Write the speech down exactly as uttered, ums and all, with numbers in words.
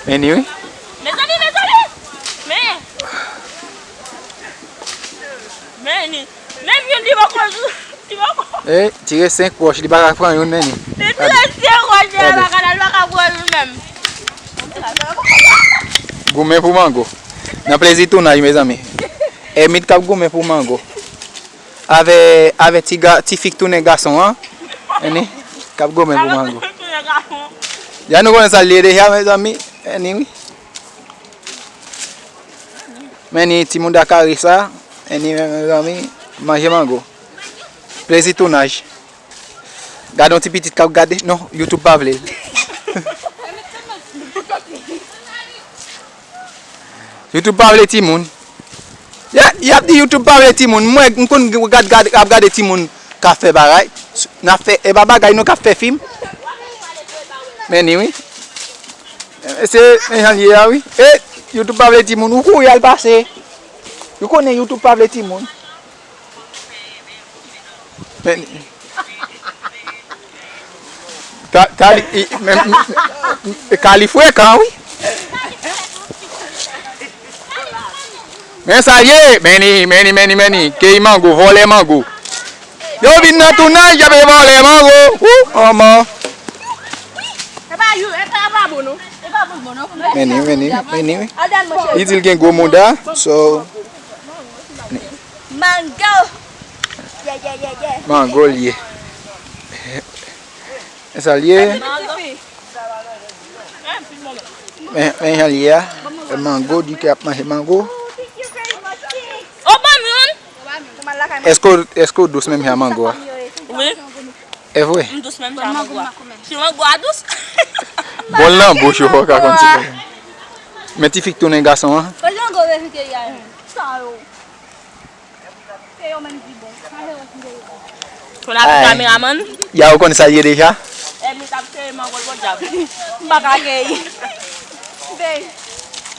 Men ni wi. Mezanmi, mezanmi! Men! Men ni. Menm youn li poko jou. Li poko. E, tire senk wòch, li pa ka pran youn men ni. Li tire senk wòch, li pa ka, li pa ka pran youn menm. Goumen pou mango. Nan plezi tounaj, mezanmi. Èmit k ap goumen pou mango. Avè, avè ti ga, ti fi k tounen gason an. Men ni, k ap goumen pou mango. Ya nou konnen sa l ye deja, mezanmi. Men ni wi. Men ni timoun da kare sa. Men ni, mezanmi, manje mango. Plezi tounaj. Gade yon ti pitit k ap gade. Non, YouTube pa vle l. YouTube pa vle timoun. Ya, y ap di YouTube pa vle timoun. Mwen, m konn gad, gad, ap gade timoun k ap fè bagay. N ap fè, e pa bagay non k ap fè fim. Men ni wi. E se, men jan l ye a wi. E, YouTube pa vle timoun. Ou kouri al pase. Ou konnen YouTube pa vle timoun. Men, ta, ta, i, men, men, Kali frekan, wi. Men sa l ye, men ni, men ni, men ni, men ni. Keyi mango, vòlè mango. Yo vin nan tounaj, y ap vòlè mango. Ou, manman. E pa you, e pa, e pa bon, non. E pa bon, bon, non. Men ni, men ni, men ni, wi. Li di l gen gwo mouda, so. Mango. Yeah, yeah, yeah, yeah. Mango l ye. E sa l ye. Men, men jan l ye a. Mango, di ke ap manje mango. O, ban m youn. Èske w, èske w dous menm jan mango a? Wi. E vre? M dous menm jan mango a. Si mango a dous. Bon, l nan bouch ou, ou ka konn ti bagay. Men ti fi k tounen gason an. Mango revite ya. Sa yo. Konn avèk kameramann. Ya ou konn sa l ye deja? Èmit ap sere mango l podyab. M pa ka keyi. Bey.